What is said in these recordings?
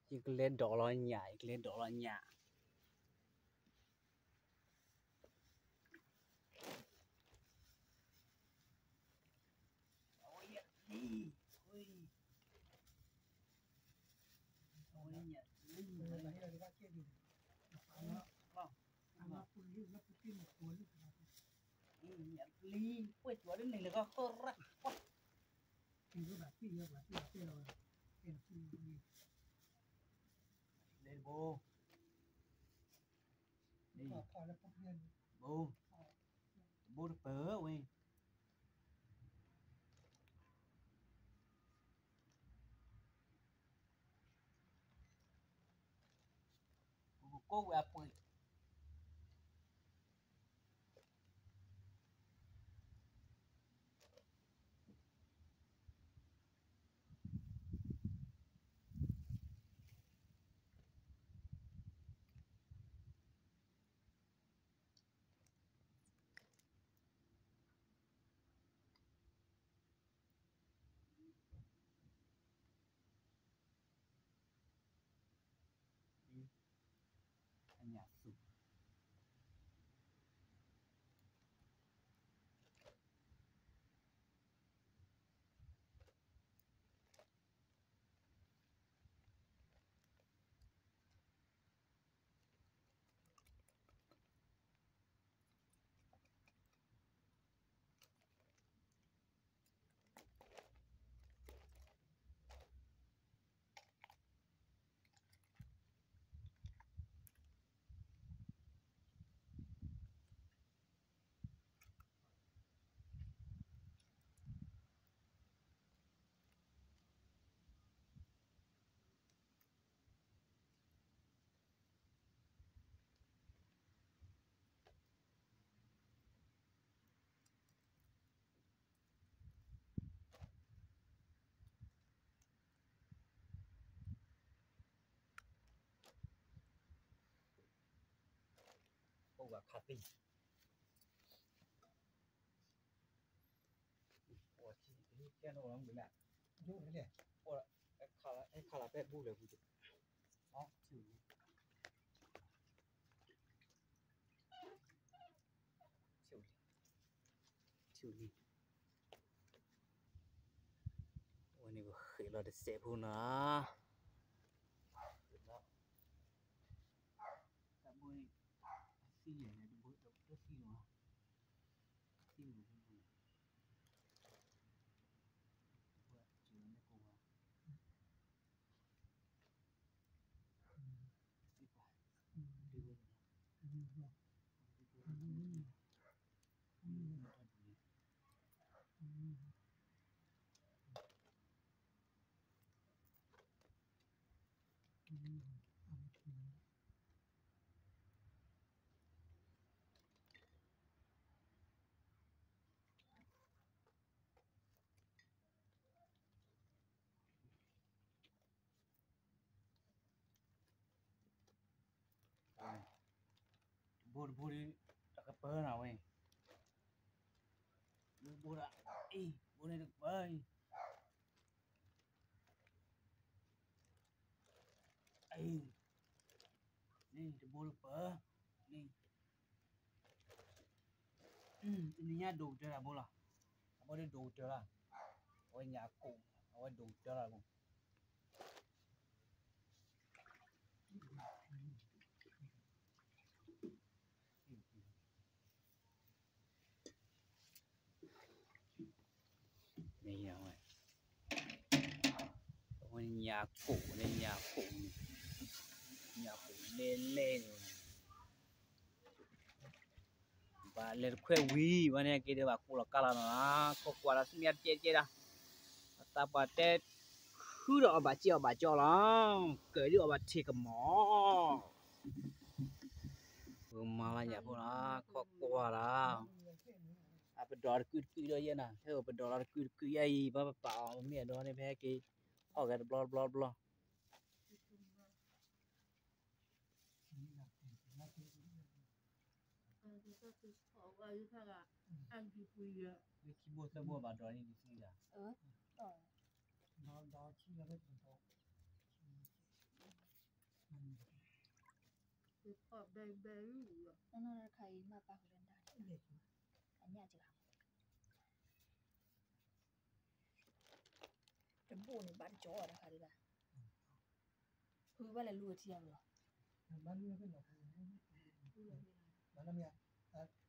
ယကလဲၤဒိးလီၤညၣ်, ယကလဲၤဒိးလီၤညၣ်. ဘိ, ဘိတပၢၢ်ဝဲ, ပကကိးဝဲအပှ့ၤ. အညၣ်သူၣ်. အိၣ်ဘၣ်ခါသံ, အိၣ်ထံကဲနီၣ်လီၤမုၢ်လၢ်, အိၣ်, ခါလၢပဲပူၤလဲၤပူၤ, ထံၣ်, ထံၣ်, အဝဲန့ၣ်ပဃ့ၢ်လီၤတစဲးဖိနီၤ, တၢ်ဘိန့ၣ်, အသံယဲၢ်န့ၣ် တဘိတသံလီၤ, သံလီၤ, ဝဲစၢၤလီၤန့ၣ်ကိးဝဲ တဘိတဘိဒီး တကပၢနၤဝဲ, ဘိဒၣ်, အ့ၣ်, ဘိန့ၣ်တကပၢအံၤ, အ့ၣ်, န့ၣ်တဘိတကပၢ, န့ၣ် တနံၤညါဒိၣ်ကတၢၢ်တၢ်ဘိလီၤ, အဘိဒၣ်ဒိၣ်ကတၢၢ်လီၤ, အဝဲညၣ်ကိၣ်, အဝဲဒိၣ်ကတၢၢ်လီၤဘိ မ့ၢ်ဝဲ, အဝဲညၣ်ကိၣ်န့ၣ် ညၣ်ကိၣ်န့ၣ်, ညၣ်ကိၣ်လဲၤလဲၤန့ၣ်, ဘၣ်လဲၤတခွဲဝံၤ ဝဲန့ၣ်က့ၤဒီးဘၣ်ကိၣ်လီၤကါလီၤနီၤ, ခိးကွၢ်ဒီးစမံတကဲကဲဒၣ်, အသးပှၢ်တဲ, ဃုဒီးအီၣ်ဘၣ်စ့ၢ်အီၣ်ဘၣ်ကၠီလီၤ, ကၢးဒုးအီၣ်ဘၣ်ထံၣ်ကမီၤ, ပမၤလၢညၣ်ဖိနီၤ, ခိးကွၢ်ဒီး, အပဒိးတကုာ်တကုာ်ဒီးယဲနၤ, ဟဲအိၣ်ပဒိးလီၤတကုာ်တကုာ်ယဲအံၤ ဘၣ်ပပာ်အီၤ မ့ၢ်အဒိးန့ၣ် ပဟဲက့ၤ, အီၣ်ဂဲၤတဘျီတဘျီတဘျီ လၢခံဘိသၢဘိဘၣ်ဒိးန့ၣ်ဒ်သိးလီၤ, ဒီးဆံလီၤလၢပဒိး, ဆံလီၤ, နီၢ်နီၢ်တခါအံၤမ့ၢ်ပာ်ဃုာ်လၢနတၢ်, အညၣ်ကလၤ, တဘိၣ်န့ၣ်ဘၣ်တကၠီတခါဒံးဘၣ်, ဖုဘၣ်လဲၤလူအထံအမလီၤ, ဘၣ်လူအဖဲလီၤ, ဘၣ်လီၤမ့ၢ်, ဘၣ်, ဘၣ်တခီ ဒီးလၢဘိ, လၢဘိ, လၢဘိ, တၢ်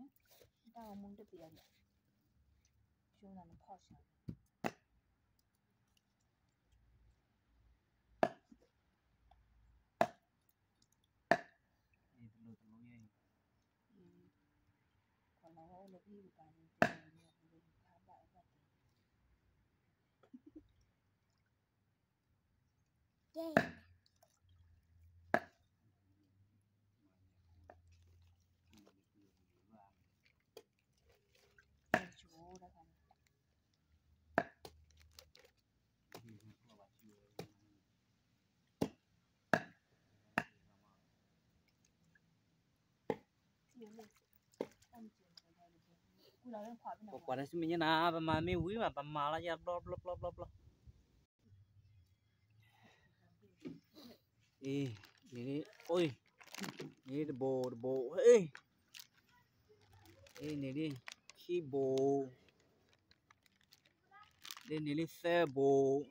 ဂီၤမူတပျံၤအီၤဒီး, ဆိနဖီၣ်ဆါ, တလိၤတလိၤယဲၢ်, ကလီၤလၢဟံၣ်ပူၤပၤန့ၣ် တဲလၢပူၤခါဘၣ်အဘၣ်တဲ ပကွၢ်တၢ်ဆူမဲာ်ညါနၤ ပမၤမ့ၢ်ဝံၤဘၣ် ပမၤလီၤယၤဘျီဘျီဘျီဘျီဘျီ, အ့ န့ၣ်လံ, အိၣ်, န့ၣ်တဘိတဘိ, အ့, အ့ န့ၣ်လံ, ခံဘိ, ဒ်န့ၣ်လံသၢဘိ ဒ်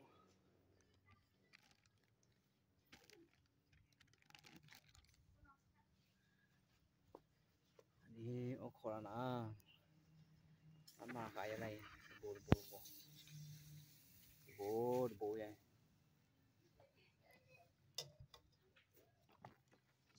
အိၣ်ခိးလီၤနၤ, အမၤဃာ်ယဲလၢအံၤ တဘိတဘိတဘိ, တဘိတဘိယဲ, ဆ့ၣ်နီၤဒီးဒၣ်တဲဒၣ်ယၤမၤတပူ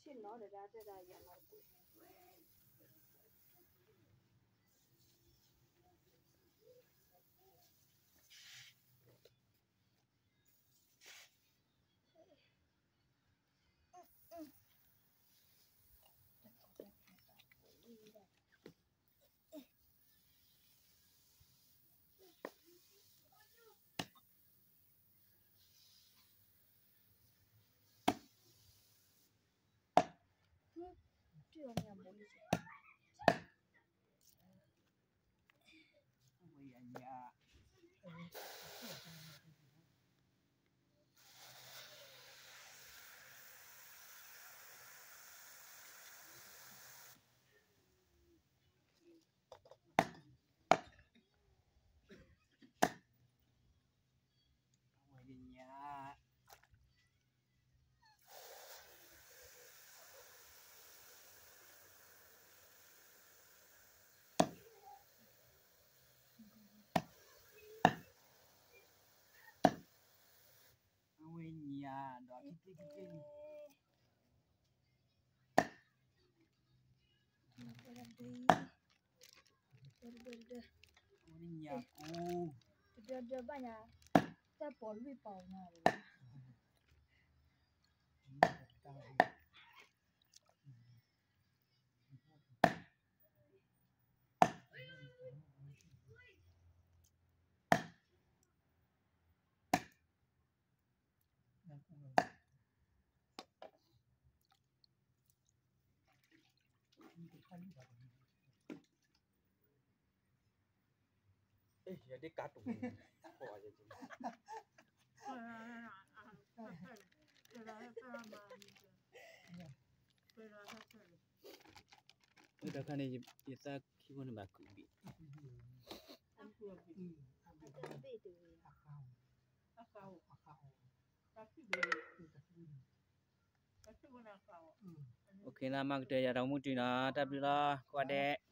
ၤ အဝဲညါဒီး အဝဲညါကိၢ် တဒၢဒၢဘၣ်ညါ တၢ်ပီၤလွံၢ်ပီၤညါလီၤ. နၢ်ပူၤလီၤ. ယဒ်ကးတူၢ်, တခါန့ၣ် ယသးခံဖိန့ၣ်ဘၣ်ကုၢ်ဘ့ၣ်, အိၣ်ခ့လၢမၤကတၢၢ်ယၤတၢ်မူတံၢ်နီၤ တၢ်ဘျုးလီၤ ကိးဂၤဒဲး.